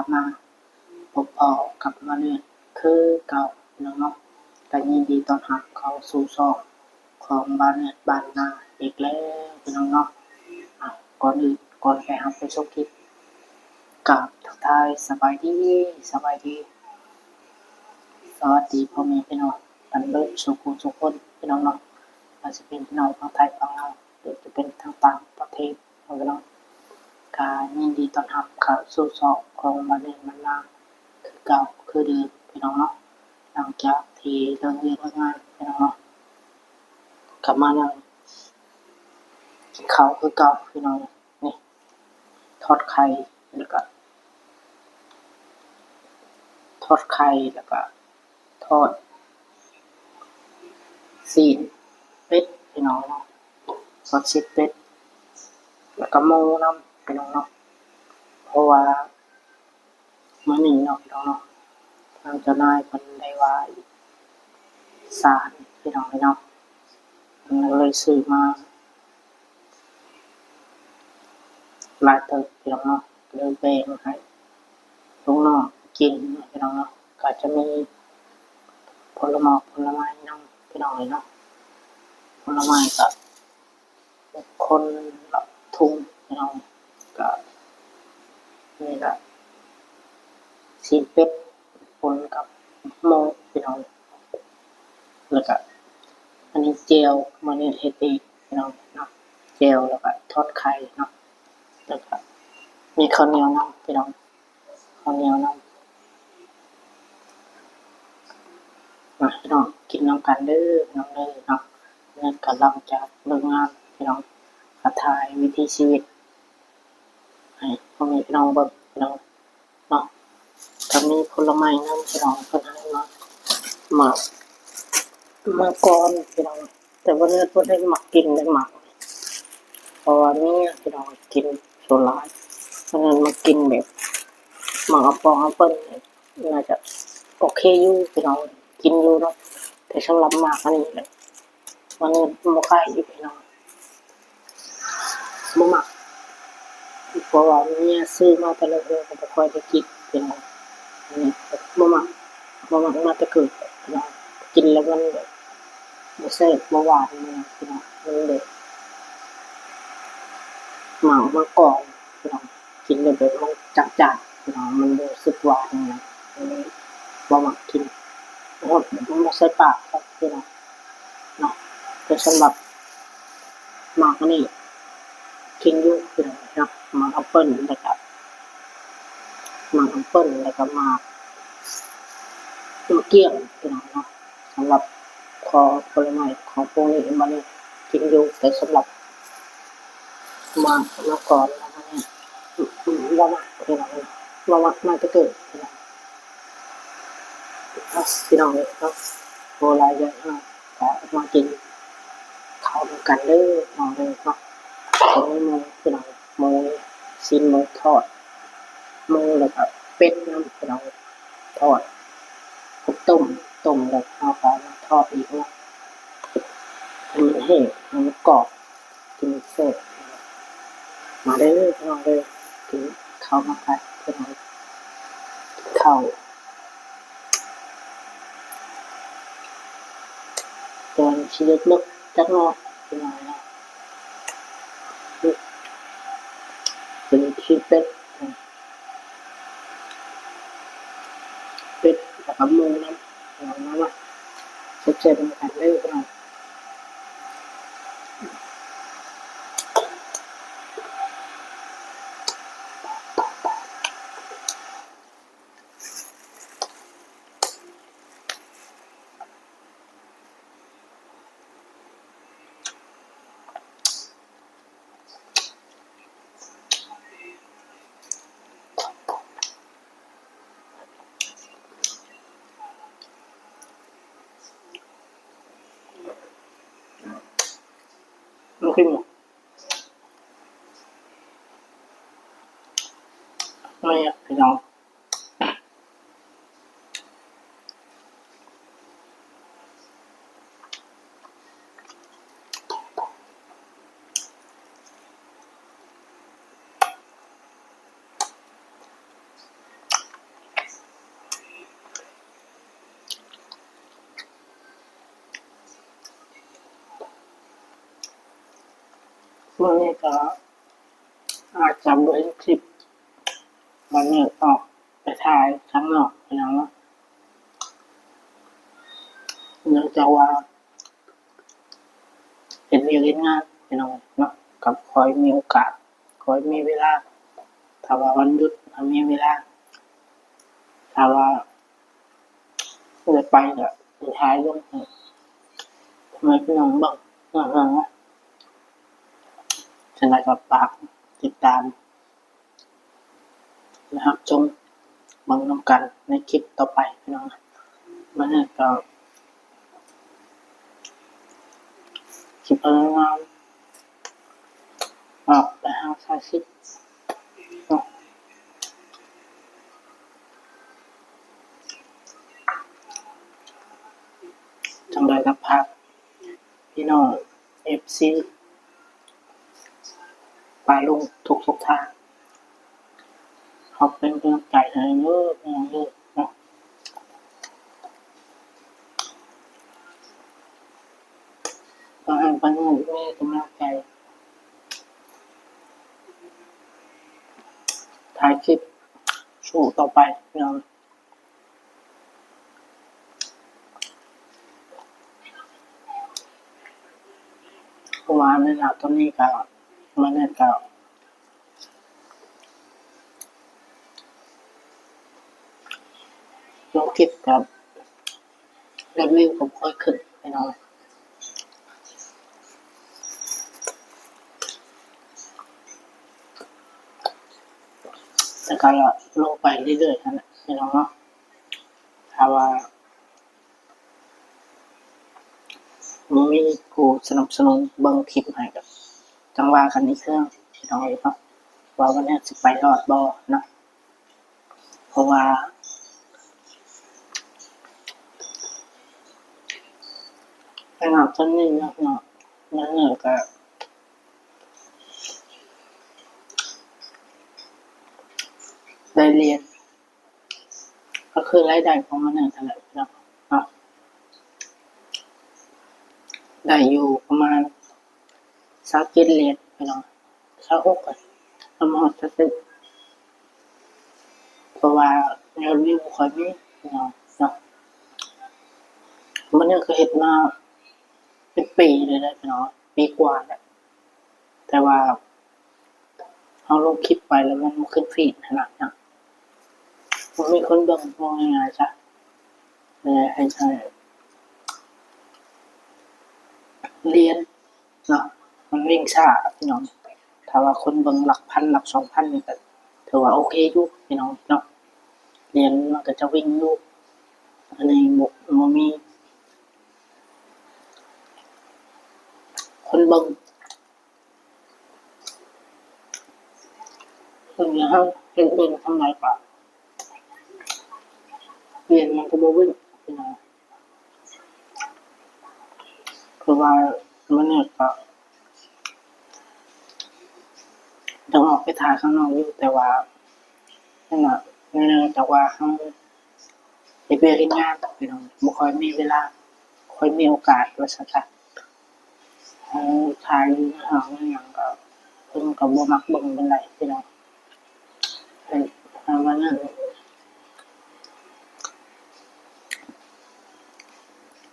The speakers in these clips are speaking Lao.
ກັບມາພົບພໍ້ກັບບ່າວເນີດຄືເກົ່າພີ່ນ້ອງເນາະ. ກໍຍິນດີຕ້ອນຮັບເຂົ້າສູ່ຊ່ອງຂອງບ່າວເນີດບ້ານນາອີກແລ້ວພີ່ນ້ອງເນາະ. ອາ ກ່ອນອື່ນ ກ່ອນໄປຮັບໄປຊົມຄລິບ ກາບທັກທາຍສະບາຍດີ ສະບາຍດີ ສະຫວັດດີພໍ່ແມ່ພີ່ນ້ອງກັນເບິດສູ່ຜູ້ສູ່ຄົນພີ່ນ້ອງເນາະ. ບໍ່ວ່າຈະເປັນພີ່ນ້ອງທາງໄທ ຝັ່ງລາວ ຫຼືຈະເປັນທາງຕ່າງປະເທດ ເນາະພີ່ນ້ອງ. ກະຍິນດີຕ້ອນຮັບເຂົ້າສູ່ຊ່ອງຂອງບ້ານເນີດບ້ານນາຄືເກົ່າຄືເດີມພີ່ນ້ອງເນາະ. ຫຼັງຈາກທີ່ເລີກວຽກເລີກງານພີ່ນ້ອງເນາະ ກໍມານັ່ງກິນເຂົ້າຄືເກົ່າພີ່ນ້ອງ. ນີ້ ທອດໄຂ່ ແລ້ວກະ ທອດໄຂ່ ແລ້ວກະ ທອດຊີ້ນເປັດພີ່ນ້ອງເນາະ, ທອດຊີ້ນເປັດ ແລ້ວກະໝູນຳພີ່ນ້ອງເນາະ. ເພາະວ່າມື້ນີ້ເນາະພີ່ນ້ອງເນາະ ທາງເຈົ້ານາຍເພິ່ນໄດ້ໄຫວ້ສານພີ່ນ້ອງເອີຍເນາະ, ເພິ່ນກໍເລີຍຊື້ມາ ຫຼາຍເຕີບພີ່ນ້ອງເນາະ, ເລີຍແບ່ງໃຫ້ລູກນ້ອງກິນເນາະພີ່ນ້ອງເນາະ. ກໍຈະມີຜົນລະໝາກຜົນລະໄມ້ນຳພີ່ນ້ອງເອີຍເນາະ, ຜົນລະໄມ້ກໍຄົນລະທຸງພີ່ນ້ອງ. ກໍນີ້ລະຊີ້ນເປັດປົນກັບໝູພີ່ນ້ອງ. ແລ້ວກະອັນນີ້ແຈ່ວ ມື້ນີ້ເຮັດເອງພີ່ນ້ອງເນາະ, ແຈ່ວ ແລ້ວກະທອດໄຂ່ເນາະ, ແລ້ວກະມີເຂົ້າໜຽວນຳພີ່ນ້ອງ, ເຂົ້າໜຽວນຳ. ມາພີ່ນ້ອງ ກິນນຳກັນເດີພີ່ນ້ອງເດີເນາະ. ນີ້ກະຫຼັງຈາກເລີກງານພີ່ນ້ອງ ກະຖ່າຍວິຖີຊີວິດໃຫ້ພໍ່ແມ່ພີ່ນ້ອງເບິ່ງພີ່ນ້ອງ ເນາະ. ກໍມີຜົນລະໄມ້ນຳພີ່ນ້ອງ, ເພິ່ນໃຫ້ມາ ໝາກມັງກອນພີ່ນ້ອງ, ແຕ່ວ່າເນີດບໍ່ໄດ້ມັກກິນເດ້ໝາກ, ເພາະວ່າເມຍພີ່ນ້ອງກິນສ່ວນຫຼາຍ, ເພິ່ນມັກກິນແບບໝາກອາປອງອາເປິ້ນ. ໜ້າຈະໂອເຄຢູ່ພີ່ນ້ອງ, ກິນຢູ່ເນາະ, ແຕ່ສຳລັບໝາກອັນນີ້ແຫຼະ ມັນບໍ່ຄ່ອຍຢູ່ພີ່ນ້ອງ, ບໍ່ມັກ. ເພາະວ່າເມຍຊື້ມາແຕ່ລະເທື່ອກໍບໍ່ຄ່ອຍໄດ້ກິນພີ່ນ້ອງ, ອັນນີ້ບໍ່ມັກ, ບໍ່ມັກມາແຕ່ເກີດພີ່ນ້ອງ. ກິນແລ້ວມັນແບບບໍ່ແຊບ ບໍ່ຫວານພີ່ນ້ອງ, ມັນແບບໝາກມັງກອນພີ່ນ້ອງ. ກິນແລ້ວແບບມັນຈາງໆ ພີ່ນ້ອງ, ມັນບໍ່ຮູ້ສຶກຫວານຫຍັງນະ, ມັນເລີຍບໍ່ມັກກິນ, ບໍ່ ບໍ່ໃສ່ປາກຄັກພີ່ນ້ອງເນາະ. ແຕ່ສຳລັບໝາກອັນນີ້ກິນຢູ່ພີ່ນ້ອງເນາະ, ໝາກແອັບເປິ້ນ ແລ້ວກະໝາກແອັບເປິ້ນ ແລ້ວກະໝາກ ໝາກກ້ຽງພີ່ນ້ອງເນາະ. ສຳລັບຂອງຜົນລະໄມ້ຂອງພວກນີ້ ມັນກິນຢູ່, ແຕ່ສຳລັບໝາກ ໝາກມັງກອນແລ້ວມັນບໍ່ມັກພີ່ນ້ອງ, ບໍ່ມັກມາແຕ່ເກີດພີ່ນ້ອງ. ເອົາ ພີ່ນ້ອງເອີຍເນາະ, ບໍ່ຫຼາຍໃຫຍ່ເນາະ, ກໍມາກິນເຂົ້ານຳກັນເດີພີ່ນ້ອງເອີຍເນາະ. ກໍມີໝູພີ່ນ້ອງ, ໝູ ຊີ້ນໝູທອດ ໝູ ແລ້ວກໍເປັດນຳພີ່ນ້ອງ, ທອດ ຕົ້ມ ຕົ້ມແລ້ວເຮົາກໍເອົາມາທອດອີກເນາະ, ໃຫ້ມັນແຫ້ງ ໃຫ້ມັນກອບ ກິນແຊບ. ມາເດີພີ່ນ້ອງເດີ, ກິນເຂົ້ານຳກັນພີ່ນ້ອງ, ກິນເຂົ້າ. ແກງຊິເລັກໆ ຈັກໜ້ອຍ ເປັນຫຍັງນະ ເປັນຊີ້ນເປັດ ເປັດ ແລ້ວກໍໝູນຳ ມາ ມາ ມາ ແຊບໆ ນຳກັນເດີພີ່ນ້ອງ. ມາກິນໝົດ ມາ ພີ່ນ້ອງ. ມ ມື້ນີ້ກໍອາດຈະບໍ່ເຫັນຄລິບ ມື້ນີ້ອອກໄປຖ່າຍຂ້າງນອກ ພີ່ນ້ອງເນາະ ເນື່ອງຈາກວ່າເຮັດວຽກເຮັດງານ ພີ່ນ້ອງເນາະ ກໍບໍ່ຄ່ອຍມີໂອກາດ ຄ່ອຍມີເວລາ ຖ້າວ່າວັນຢຸດກໍມີເວລາ ຖ້າວ່າ ເລີຍໄປກະຊິຖ່າຍລົງໃຫ້ພໍ່ແມ່ພີ່ນ້ອງເບິ່ງເນາະ ຈັ່ງໃດກໍຝາກຕິດຕາມ ແລະ ຮັບຊົມເບິ່ງນຳກັນໃນຄລິບຕໍ່ໄປ ພີ່ນ້ອງ. ມື້ນີ້ກໍຊິພະຍາຍາມ ອອກໄປຫາສາວສິດເນາະ ຈັ່ງໃດກໍຝາກພີ່ນ້ອງເອັຟຊີປ້າລຸງທຸກໆທ່ານ ຂໍເປັນກຳລັງໃຈໃຫ້ເດີ ພີ່ນ້ອງເດີເນາະ. ຂໍໃຫ້ປ້າລຸງມີກຳລັງໃຈ ຖ່າຍຄລິບສູ້ຕໍ່ໄປເນາະ ເພາະວ່າໃນນະຕອນນີ້ກໍ ມື້ນີ້ກໍ ລົງຄລິບກັບ ຍອດວິວກໍບໍ່ຄ່ອຍຂຶ້ນ ພີ່ນ້ອງ ແຕ່ກໍລົງໄປເລື້ອຍໆຫັ້ນແຫຼະ ພີ່ນ້ອງເນາະ. ຖ້າວ່າບໍ່ມີຜູ້ສະໜັບສະໜູນເບິ່ງຄລິບໃຫ້ ກໍຈັ່ງວ່າກັນອີກເທື່ອ ພີ່ນ້ອງເອີຍເນາະ ວ່າມື້ນີ້ຊິໄປຮອດບໍ່ເນາະ. ເພາະວ່າໃນນາມສ່ວນນີ້ເນາະ ເນາະ ເນາະ ກໍໄດ້ຫຼຽນ ກໍຄືລາຍໄດ້ຂອງມັນນັ້ນແຫຼະເນາະ ເນາະ ໄດ້ຢູ່ປະມານຊາວເຈັດຫຼຽນ ພີ່ນ້ອງ ຊາວຫົກ ກໍທຳມາຮອດຊາວເຈັດ ເພາະວ່າຍອດວິວບໍ່ຄ່ອຍມີ ພີ່ນ້ອງເນາະ. ມື້ນີ້ກໍເຮັດມາເປັນປີແລ້ວເດ້ ພີ່ນ້ອງ ປີກວ່າແລ້ວ ແຕ່ວ່າ ເຮົາລົງຄລິບໄປແລ້ວມັນບໍ່ຂຶ້ນຟີດຫັ້ນນະ ບໍ່ມີຄົນເບິ່ງ ເວົ້າງ່າຍໆຊະ ແລະ ໃຫ້ ໃຫ້ຫຼຽນເນາະ ມັນວິ່ງຊ້າ ພີ່ນ້ອງ. ຖ້າວ່າຄົນເບິ່ງຫຼັກພັນ ຫຼັກສອງພັນນີ້ກໍຖືວ່າໂອເຄຢູ່ ພີ່ນ້ອງເນາະ ຫຼຽນມັນກໍຈະວິ່ງຢູ່. ອັນນີ້ບໍ່ ບໍ່ມີຄົນເບິ່ງ. ເພິ່ນໃຫ້ເຮົາເຮັດເບິ່ງທາງໃດກະ ຫຼຽນມັນກໍບໍ່ວິ່ງ ພີ່ນ້ອງ ເພາະວ່າມື້ນີ້ກະຕ້ອງອອກໄປຖ່າຍຂ້າງນອກຢູ່ ແຕ່ວ່າ ນັ້ນນະ ເນື່ອງຈາກວ່າເຮົາ ເຮັດວຽກເຮັດງານ ພີ່ນ້ອງ ບໍ່ຄ່ອຍມີເວລາ ຄ່ອຍມີໂອກາດວ່າຊັ້ນຊະ. ເຮົາຖ່າຍຢູ່ໃນຫ້ອງອີ່ຫຍັງກໍ ເພິ່ນກໍບໍ່ມັກເບິ່ງປານໃດ ພີ່ນ້ອງ. ເອີ ປະມານນັ້ນ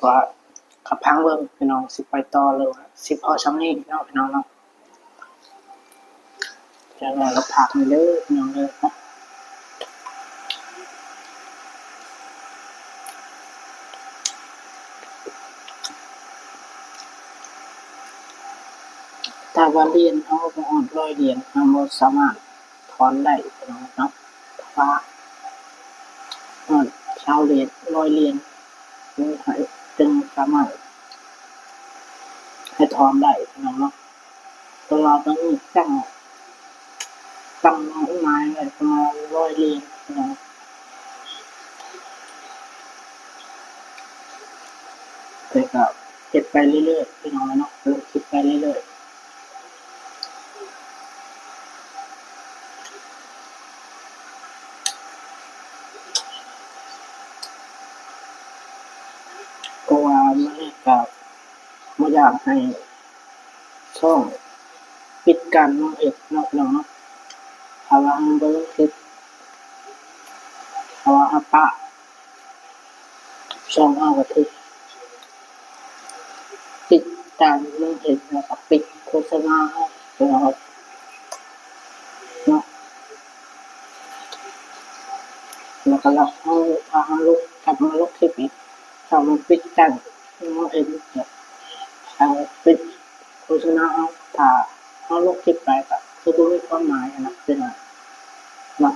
ກໍ ກໍຟັງເບິ່ງ ພີ່ນ້ອງ ຊິໄປຕໍ່ ຫຼືວ່າຊິພໍສ່ຳນີ້ເນາະ ພີ່ນ້ອງເນາະ. ຈັ່ງໃດກໍຝາກນີ້ເດີ ພີ່ນ້ອງເດີເນາະ. ຖ້າວ່າຫຼຽນເຮົາບໍ່ຮອດຮ້ອຍຫຼຽນ ເຮົາບໍ່ສາມາດຖອນໄດ້ ພີ່ນ້ອງເນາະ. ຖ້າຮອດຊາວຫຼຽນ ຮ້ອຍຫຼຽນ ຈຶ່ງໃຫ້ ຈຶ່ງສາມາດໃຫ້ຖອນໄດ້ ພີ່ນ້ອງເນາະ. ແຕ່ວ່າຕອນນີ້ຕັ້ງ ຕັ້ງໝາຍໄວ້ປະມານຮ້ອຍຫຼຽນ ພີ່ນ້ອງ. ແຕ່ກໍເຮັດໄປເລື້ອຍໆ ພີ່ນ້ອງເນາະ ເລີ່ມເຮັດໄປເລື້ອຍໆ. ເພາະວ່າມື້ນີ້ກໍບໍ່ຢາກໃຫ້ຊ່ອງ ປິດການມອງເຫັນເນາະ ພີ່ນ້ອງເນາະ. ຖ້າວ່າເຮົາບໍ່ລົງຄລິບ ຖ້າວ່າເຮົາປະ ຊ່ອງເຮົາກໍຖືກປິດການມອງເຫັນ ແລ້ວກໍປິດໂຄສະນາເຮົາ ພີ່ນ້ອງເນາະ. ແລ້ວກໍເຮົາ ຖ້າເຮົາລົງ ກັບມາລົງຄລິບອີກ ຖ້າມັນປິດການມອງເຫັນ ເຮົາປິດ ໂຄສະນາເຮົາ ຖ້າເຮົາລົງຄລິບໄປກໍຄືບໍ່ມີຄວາມໝາຍຫັ້ນນະ ພີ່ນ້ອງເນາະ,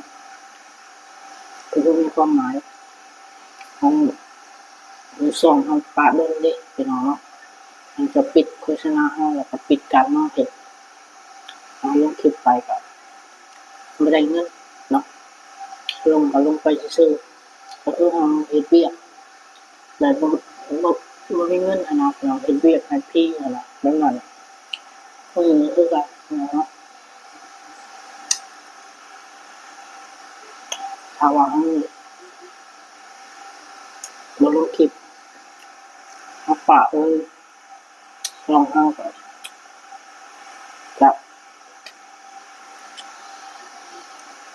ຄືບໍ່ມີຄວາມໝາຍ ຂອງ ຂອງຊ່ອງເຮົາປະດົນເດ້ ພີ່ນ້ອງເນາະ. ມັນຈະປິດໂຄສະນາເຮົາ ແລ້ວກໍປິດການມອງເຫັນ. ເຮົາລົງຄລິບໄປກໍບໍ່ໄດ້ເງິນເນາະ, ລົງກໍລົງໄປຊື່ໆ ກໍຄືເຮົາເຮັດວຽກ ແບບບໍ່ ບໍ່ ບໍ່ມີເງິນຫັ້ນນະ ເຮົາເຮັດວຽກໃຫ້ຟຣີຫັ້ນນະ ແບບນັ້ນ ເອີ ຄືກັນເນາະ. ຖ້າວ່າເຮົາບໍ່ລົງຄລິບ ເຮົາປະເລີຍ ຊ່ອງເຮົາກໍຈະ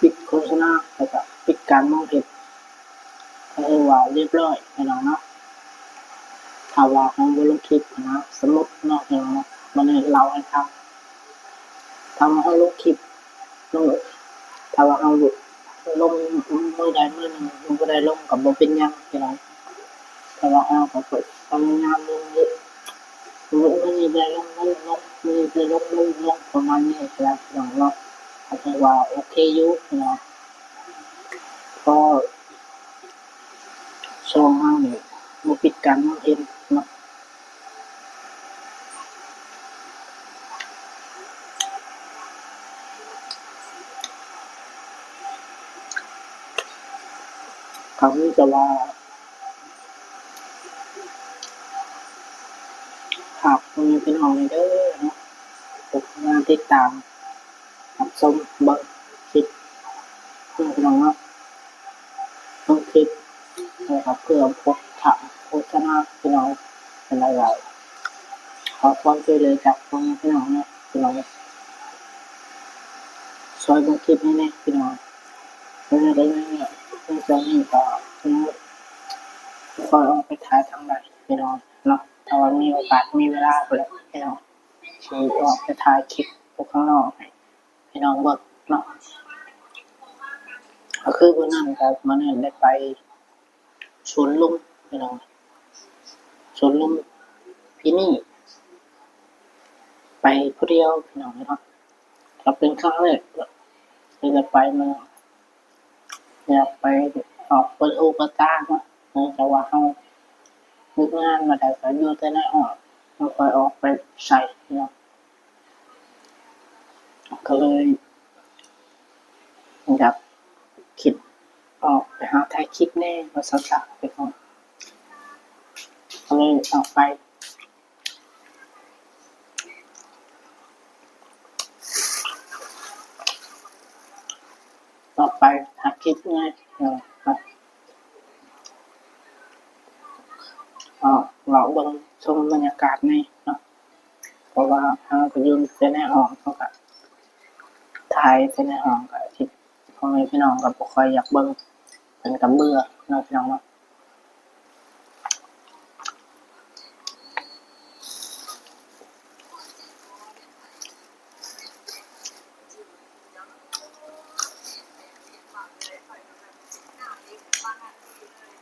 ປິດໂຄສະນາ ແລ້ວກໍປິດການມອງເຫັນ ກໍຖືວ່າລຽບຮ້ອຍ ພີ່ນ້ອງເນາະ. ຖ້າວ່າເຮົາບໍ່ລົງຄລິບຫັ້ນນະ ສົມມຸດເນາະ ພີ່ນ້ອງເນາະ, ມັນເລົ່າໃຫ້ຟັງ ຖ້າວ່າເຮົາລົງຄລິບ ລົງ ຖ້າວ່າເຮົາລົງມື້ໃດມື້ໜຶ່ງ ບໍ່ໄດ້ລົງກໍບໍ່ເປັນຫຍັງ ພີ່ນ້ອງ. ແຕ່ວ່າເຮົາກໍພະຍາຍາມລົງຢູ່ ມື້ນີ້ໄດ້ລົງ ມື້ລົງ ມື້ນີ້ໄດ້ລົງ ມື້ລົງ ປະມານນີ້ ພີ່ນ້ອງເນາະ, ກໍຖືວ່າໂອເຄຢູ່ ພີ່ນ້ອງ. ເພາະຊ່ອງເຮົານີ້ບໍ່ປິດການມອງເຫັນເນາະ. ກໍມີແຕ່ວ່າຝາກພໍ່ແມ່ພີ່ນ້ອງແດ່ເດີເນາະ, ທຸກຄົນມາຕິດຕາມ ຮັບຊົມເບິ່ງຄລິບເນາະ ພີ່ນ້ອງເນາະ, ເບິ່ງຄລິບ ແລ້ວກໍເພື່ອບໍ່ຂາດໂຄສະນາ ພີ່ນ້ອງ ເປັນຫຼາຍໆ. ຂໍຄວາມຊ່ວຍເຫຼືອຈາກພໍ່ແມ່ພີ່ນ້ອງເນາະ ພີ່ນ້ອງ, ຊ່ວຍເບິ່ງຄລິບໃຫ້ແດ່ ພີ່ນ້ອງ. ເພາະວ່າໃນ ໃນຊ່ວງນີ້ກໍ ພີ່ນ້ອງ ບໍ່ຄ່ອຍອອກໄປຖ່າຍທາງໃດ ພີ່ນ້ອງເນາະ, ຖ້າວ່າມີໂອກາດ ມີເວລາພຸ້ນແຫຼະ ພີ່ນ້ອງ ຊິອອກໄປຖ່າຍຄລິບຢູ່ຂ້າງນອກໃຫ້ ພີ່ນ້ອງເບິ່ງເນາະ. ກໍຄືມື້ນັ້ນກໍ ມື້ນັ້ນໄດ້ໄປສວນລຸມ ພີ່ນ້ອງ, ສວນລຸມພີນີ້ ໄປຜູ້ດຽວ ພີ່ນ້ອງເນາະ. ກໍເປັນຄັ້ງແລກທີ່ໄດ້ໄປ ມັນ ຢາກໄປອອກເປີດຫູເປີດຕາເນາະ, ເນື່ອງຈາກວ່າເຮົາເລີກງານມາແລ້ວກໍຢູ່ແຕ່ໃນຫ້ອງ ບໍ່ຄ່ອຍອອກໄປໃສເນາະ, ກໍເລີຍຢາກຄິດອອກໄປຫາຖ່າຍຄລິບແດ່ວ່າຊັ້ນຊະ ໄປກ່ອນ ກໍເລີຍອອກໄປ ອອກໄປຫາຄລິບແດ່ ເອີ ເນາະ, ອອກເລາະເບິ່ງຊົມບັນຍາກາດແດ່ເນາະ, ເພາະວ່າເຮົາກໍຢູ່ແຕ່ໃນຫ້ອງ ເຮົາກໍຖ່າຍແຕ່ໃນຫ້ອງ ກໍຊິ ພໍ່ແມ່ພີ່ນ້ອງກໍບໍ່ຄ່ອຍຢາກເບິ່ງ ເພິ່ນກໍເບື່ອເນາະ ພີ່ນ້ອງເນາະ.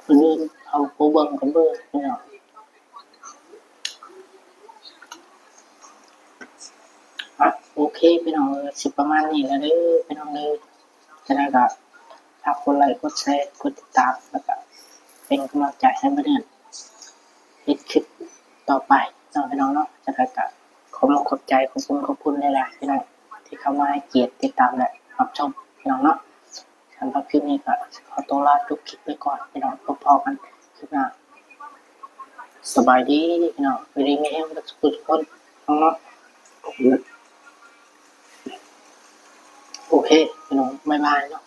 ເພິ່ນເອົາຜູ້ເບິ່ງກໍເບື່ອ ພີ່ນ້ອງ. ອ່ະ ໂອເຄ ພີ່ນ້ອງເອີຍ ຊິປະມານນີ້ລະເດີ ພີ່ນ້ອງເດີ. ຈັ່ງໃດກໍຝາກກົດໄລ ກົດແຊ ກົດຕິດຕາມ ແລ້ວກໍເປັນກຳລັງໃຈໃຫ້ບ່າວເດືອນເຮັດຄລິບຕໍ່ໄປເນາະ ພີ່ນ້ອງເນາະ. ຈັ່ງໃດກໍຂອບອົກຂອບໃຈ ຂອບຄຸນ ຂອບຄຸນຫຼາຍໆ ພີ່ນ້ອງ ທີ່ເຂົ້າມາໃຫ້ກຽດຕິດຕາມ ແລະ ຮັບຊົມ ພີ່ນ້ອງເນາະ. ສຳລັບຄລິບນີ້ກໍຂໍຕົວລາຈົບຄລິບໄປກ່ອນ ພີ່ນ້ອງ, ພົບພໍ້ກັນຄລິບໜ້າ. ສະບາຍດີພີ່ນ້ອງ, ຢູ່ດີມີແຮງເບິດສູ່ຄົນເນາະ. ໂອເຄພີ່ນ້ອງ, ບາຍບາຍເນາະ.